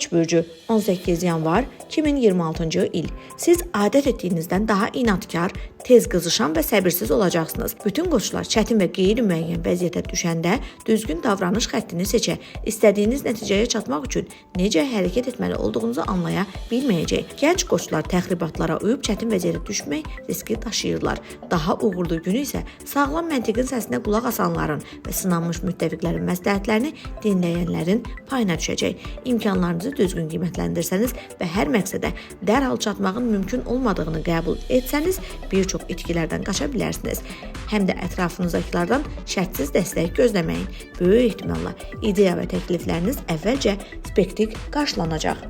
Qoç bürcü 18 yanvar 2026-cı il. Siz adət etdiyinizdən daha inadkar, tez qızışan və səbirsiz olacaqsınız. Bütün qoçlar çətin və qeyri-müəyyən vəziyyətə düşəndə düzgün davranış xəttini seçə, istədiyiniz nəticəyə çatmaq üçün necə hərəkət etməli olduğunuzu anlaya bilməyəcək. Gənc qoçlar təxribatlara uyub çətin vəziyyətə düşmək riski daşıyırlar. Daha uğurlu günü isə sağlam məntiqin səsinə qulaq asanların və sınanmış müttəfiqlərin məsləhətlərini dinləyənlərin payına düşəcək. İmkanlarınızı düzgün qiymətləndirsəniz və hər məqsədə dərhal çatmağın mümkün olmadığını qəbul etsəniz, bir çox itkilərdən qaça bilərsiniz. Həm də ətrafınızdakılardan şərtsiz dəstək gözləməyin. Böyük ehtimalla ideya və təklifləriniz əvvəlcə skeptik qarşılanacaq.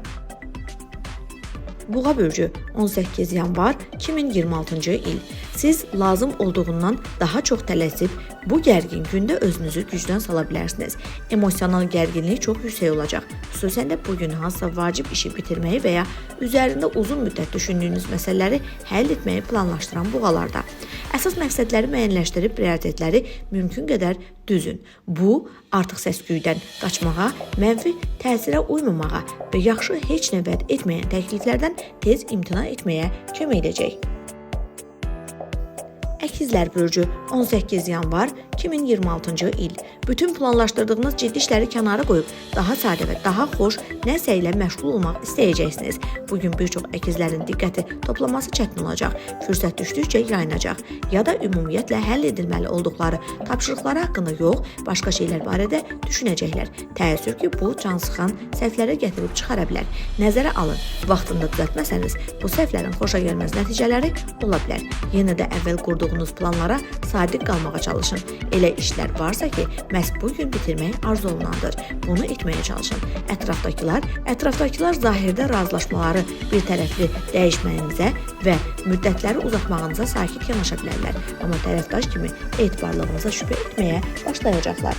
Buğa bürcü 18 yanvar 2026-cı il. Siz lazım olduğundan daha çox tələsib bu gərgin gündə özünüzü gücdən sala bilərsiniz. Emosional gərginlik çox yüksək olacaq. Xüsusən də bu gün hansısa vacib işi bitirməyi və ya üzərində uzun müddət düşündüyünüz məsələləri həll etməyi planlaşdıran buğalarda. Əsas məqsədləri müəyyənləşdirib prioritetləri mümkün qədər düzün. Bu, artıq səs-küydən qaçmağa, mənfi təsirə uymamağa və yaxşı heç nə vəd etməyən təkliflərdən tez imtina etməyə kömək edəcək. Əkizlər bürcü 18 yanvar 2026-cı il. Bütün planlaşdırdığınız ciddi işləri kənara qoyub daha sadə və daha xoş nəsə ilə məşğul olmaq istəyəcəksiniz. Bu gün bir çox əkizlərin diqqəti toplaması çətin olacaq. Fürsət düşdükcə yayınacaq ya da ümumiyyətlə həll edilməli olduqları tapşırıqları haqqında yox, başqa şeylər barədə düşünəcəklər. Təəssüf ki, bu cansıxan səhvlərə gətirib çıxara bilər. Nəzərə alın, vaxtında düzəltməsəniz bu səhvlərin xoşagəlməz nəticələri ola bilər. Yenə də əvvəl qurduğunuz planlara sadiq qalmağa çalışın. Elə işlər varsa ki, məhz bu gün bitirmək arzu olunandır. Bunu etməyə çalışın. Ətrafdakılar zahirdə razılaşmaları bir tərəfli dəyişməyinizə və müddətləri uzatmağınıza sakit yanaşa bilərlər. Amma tərəfdaş kimi etibarlılığınıza şübhə etməyə başlayacaqlar.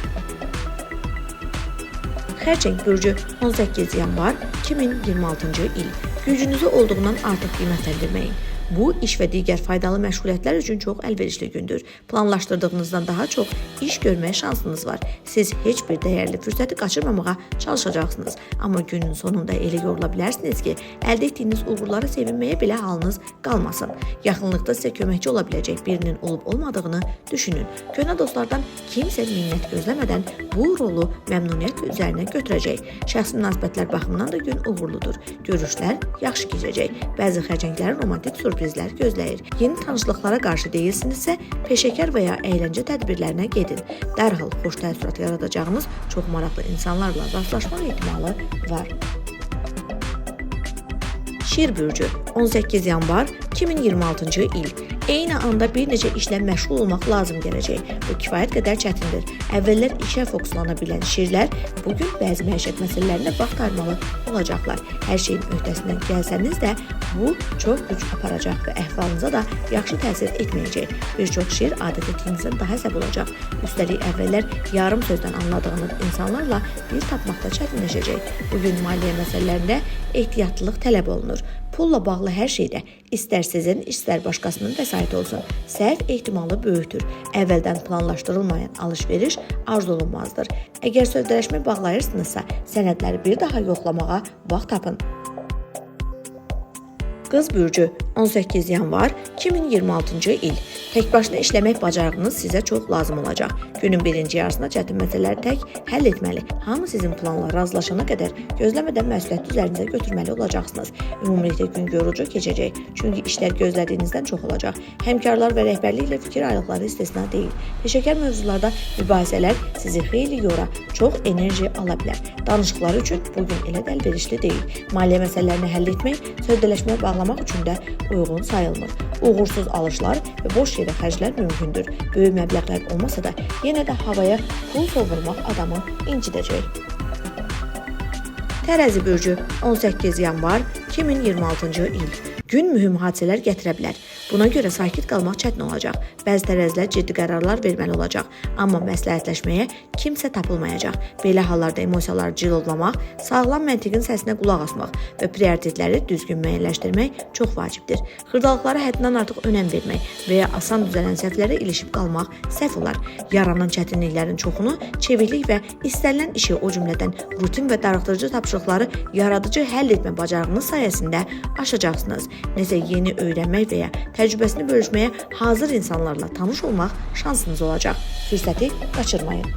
Xərçəng bürcü 18 yanvar 2026-cı il. Gücünüzü olduğundan artıq qiymətləndirməyin. Bu, iş və digər faydalı məşğuliyyətlər üçün çox əlverişli gündür. Planlaşdırdığınızdan daha çox iş görməyə şansınız var. Siz heç bir dəyərli fürsəti qaçırmamağa çalışacaqsınız. Amma günün sonunda elə yorula bilərsiniz ki, əldə etdiyiniz uğurlara sevinməyə belə halınız qalmasın. Yaxınlıqda sizə köməkçi ola biləcək birinin olub olmadığını düşünün. Köhnə dostlardan kimsə minnət gözləmədən bu rolu məmnuniyyətlə üzərinə götürəcək. Şəxsi münasibətlər baxımından da gün uğurludur. Görüşlər yaxşı keçəcək. Bəzi xərçəngləri romantik sürprizlər gözləyir. Yeni tanışlıqlara qarşı deyilsinizsə, peşəkar və ya əyləncə tədbirlərinə gedin. Dərhal xoş təəssürat yaradacağınız çox maraqlı insanlarla rastlaşmaq ehtimalı var. Şir bürcü 18 yanvar 2026-cı il. Eyni anda bir neçə işlə məşğul olmaq lazım gələcək. Bu kifayət qədər çətindir. Əvvəllər işə fokuslana bilən şirlər bu gün bəzi məişət məsələlərinə vaxt ayırmalı olacaqlar. Hər şeyin öhdəsindən gəlsəniz də bu çox güc aparacaq və əhvalınıza da yaxşı təsir etməyəcək. Bir çox şir adət etdiyinizdən daha əsəb olacaq. Üstəlik əvvəllər yarım sözdən anladığınız insanlarla dil tapmaqda çətinləşəcək. Bu gün maliyyə məsələlərində ehtiyatlılıq tələb olunur. Pulla bağlı hər şeydə istər sizin, istər başqasının vəsaiti olsun, səhv ehtimalı böyükdür. Əvvəldən planlaşdırılmayan alış-veriş arzulunmazdır. Əgər sövdələşmə bağlayırsınızsa, sənədləri bir daha yoxlamağa vaxt tapın. Qız bürcü 18 yanvar 2026-cı il. Tək başına işləmək bacarığınız sizə çox lazım olacaq. Günün birinci yarısında çətin məsələləri tək həll etməli, hamı sizin planla razılaşana qədər gözləmədən məsuliyyəti üzərinizə götürməli olacaqsınız. Ümumilikdə gün yorucu keçəcək, çünki işlər gözlədiyinizdən çox olacaq. Həmkarlar və rəhbərliklə fikir ayrılıqları istisna deyil. Peşəkar mövzularda mübahisələr sizi xeyli yora, çox enerji ala bilər. Danışıqlar üçün bu gün elə də əlverişli deyil. Maliyyə məsələlərini həll etmək, sövdələşmə bağlamaq üçün də uyğun sayılmır. Uğursuz alışlar və boş yerə xərclər mümkündür. Böyük məbləğlər olmasa da, yenə də havaya pul sovurmaq adamı incidəcək. Tərəzi bürcü 18 yanvar 2026-cı il. Gün mühüm hadisələr gətirə bilər. Buna görə sakit qalmaq çətin olacaq. Bəzi tərəzilər ciddi qərarlar verməli olacaq, amma məsləhətləşməyə kimsə tapılmayacaq. Belə hallarda emosiyaları cilovlamaq, sağlam məntiqin səsinə qulaq asmaq və prioritetləri düzgün müəyyənləşdirmək çox vacibdir. Xırdalıqlara həddindən artıq önəm vermək və ya asan düzələn səhvlərə ilişib qalmaq səhv olar. Yaranan çətinliklərin çoxunu çeviklik və istənilən işi, o cümlədən rutin və darıxdırıcı tapşırıqları yaradıcı həll etmə bacarığınız sayəsində aşacaqsınız. Nəsə yeni öyrənmək və ya təcrübəsini bölüşməyə hazır insanlarla tanış olmaq şansınız olacaq. Fürsəti qaçırmayın.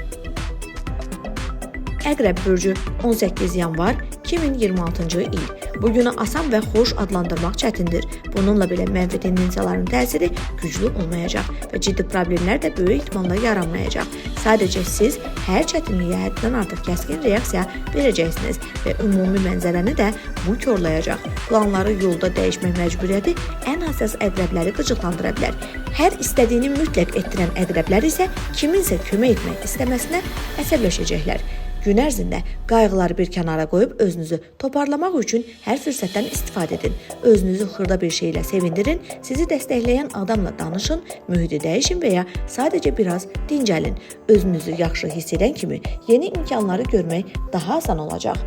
Əqrəb bürcü 18 yanvar 2026-cı il. Bu günü asan və xoş adlandırmaq çətindir. Bununla belə mənfi tendensiyaların təsiri güclü olmayacaq və ciddi problemlər də böyük ehtimalla yaranmayacaq. Sadəcə siz hər çətinliyə həddindən artıq kəskin reaksiya verəcəksiniz və ümumi mənzərəni də bu korlayacaq. Planları yolda dəyişmək məcburiyyəti ən həssas əqrəbləri qıcıqlandıra bilər. Hər istədiyini mütləq etdirən əqrəblər isə kiminsə kömək etmək istəməsinə əsəbləşəcəklər. Gün ərzində qayğıları bir kənara qoyub özünüzü toparlamaq üçün hər fürsətdən istifadə edin. Özünüzü xırda bir şeylə sevindirin, sizi dəstəkləyən adamla danışın, mühiti dəyişin və ya sadəcə biraz dincəlin. Özünüzü yaxşı hiss edən kimi yeni imkanları görmək daha asan olacaq.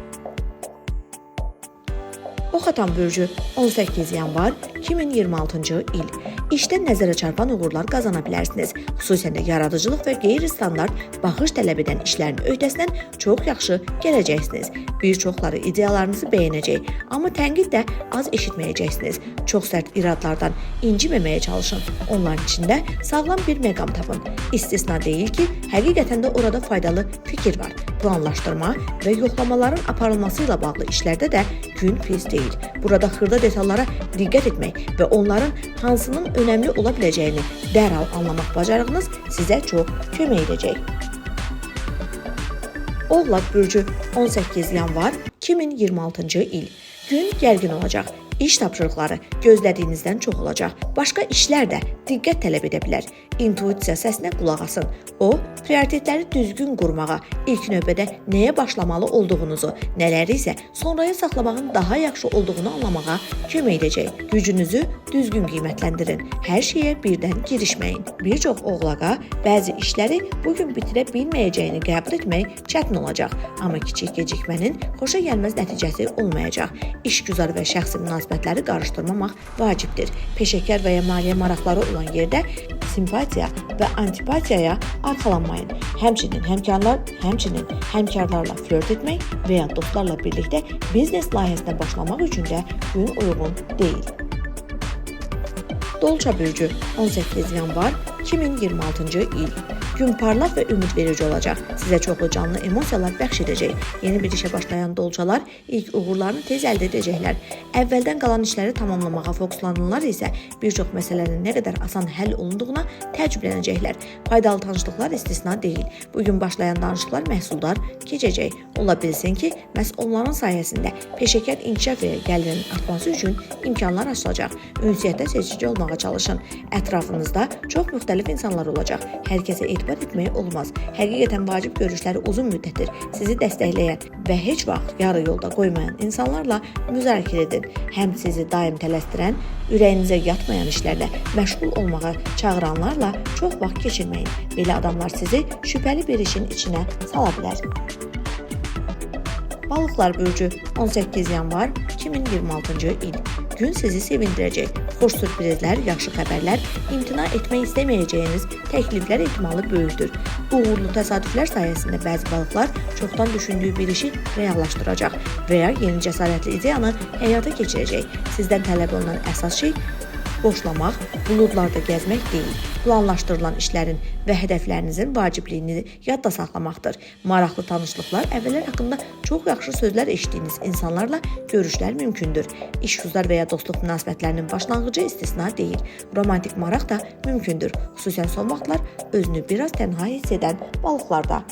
Oxatan bürcü 18 yanvar 2026-cı il. İşdə nəzərə çarpan uğurlar qazana bilərsiniz. Xüsusən də yaradıcılıq və qeyri-standart baxış tələb edən işlərin öhdəsindən çox yaxşı gələcəksiniz. Bir çoxları ideyalarınızı bəyənəcək, amma tənqid də az eşitməyəcəksiniz. Çox sərt iradlardan inciməməyə çalışın. Onların içində sağlam bir məqam tapın. İstisna deyil ki, həqiqətən də orada faydalı fikir var. Planlaşdırma və yoxlamaların aparılması ilə bağlı işlərdə də gün pis deyil. Burada xırda detallara diqqət etmək və onların hansının önəmli ola biləcəyini dərhal anlamaq bacarığınız sizə çox kömək edəcək. Oğlaq bürcü 18 yanvar 2026-cı il. Gün gərgin olacaq. İş tapşırıqları gözlədiyinizdən çox olacaq. Başqa işlər də diqqət tələb edə bilər. İntuisiya səsinə qulaq asın. O, prioritetləri düzgün qurmağa, ilk növbədə nəyə başlamalı olduğunuzu, nələri isə sonraya saxlamağın daha yaxşı olduğunu anlamağa kömək edəcək. Gücünüzü düzgün qiymətləndirin. Hər şeyə birdən girişməyin. Bir çox oğlağa bəzi işləri bu gün bitirə bilməyəcəyini qəbul etmək çətin olacaq, amma kiçik gecikmənin xoşa gəlməz nəticəsi olmayacaq. İşgüzar və şəxsi münasibətləri qarışdırmamaq vacibdir. Peşəkar və ya maliyyə maraqları olan yerdə simpatiya və antipatiyaya arxalanmayın. Həmçinin həmkarlarla flört etmək və ya dostlarla birlikdə biznes layihəsinə başlamaq üçün də gün uyğun deyil. Dolça bürcü 18 yanvar 2026-cı il. Gün parlaq və ümidverici olacaq. Sizə çoxlu canlı emosiyalar bəxş edəcək. Yeni bir işə başlayan dolçalar ilk uğurlarını tez əldə edəcəklər. Əvvəldən qalan işləri tamamlamağa fokuslananlar isə bir çox məsələnin nə qədər asan həll olunduğuna təəccüblənəcəklər. Faydalı tanışlıqlar istisna deyil. Bu gün başlayan danışıqlar məhsuldar keçəcək. Ola bilsin ki, məhz onların sayəsində peşəkar inkişaf və gəlirin artması üçün imkanlar açılacaq. Ünsiyyətdə seçici olmağa çalışın. Ətrafınızda çox müxtəlif insanlar olacaq. Hər kəsə etibar etmək olmaz. Həqiqətən vacib görüşləri uzun müddətdir sizi dəstəkləyən və heç vaxt yarı yolda qoymayan insanlarla müzakirə edin. Həm sizi daim tələsdirən, ürəyinizə yatmayan işlərlə məşğul olmağa çağıranlarla çox vaxt keçirməyin. Belə adamlar sizi şübhəli bir işin içinə sala bilər. Balıqlar bürcü 18 yanvar 2026-cı il. Gün sizi sevindirəcək. Xoş sürprizlər, yaxşı xəbərlər, imtina etmək istəməyəcəyiniz təkliflər ehtimalı böyükdür. Uğurlu təsadüflər sayəsində bəzi balıqlar çoxdan düşündüyü bir işi reallaşdıracaq və ya yeni cəsarətli ideyanı həyata keçirəcək. Sizdən tələb olunan əsas şey boşlamaq, buludlarda gəzmək deyil. Planlaşdırılan işlərin və hədəflərinizin vacibliyini yadda saxlamaqdır. Maraqlı tanışlıqlar, əvvəllər haqqında çox yaxşı sözlər eşitdiyiniz insanlarla görüşlər mümkündür. İşgüzar və ya dostluq münasibətlərinin başlanğıcı istisna deyil. Romantik maraq da mümkündür. Xüsusən son vaxtlar özünü biraz tənha hiss edən balıqlarda.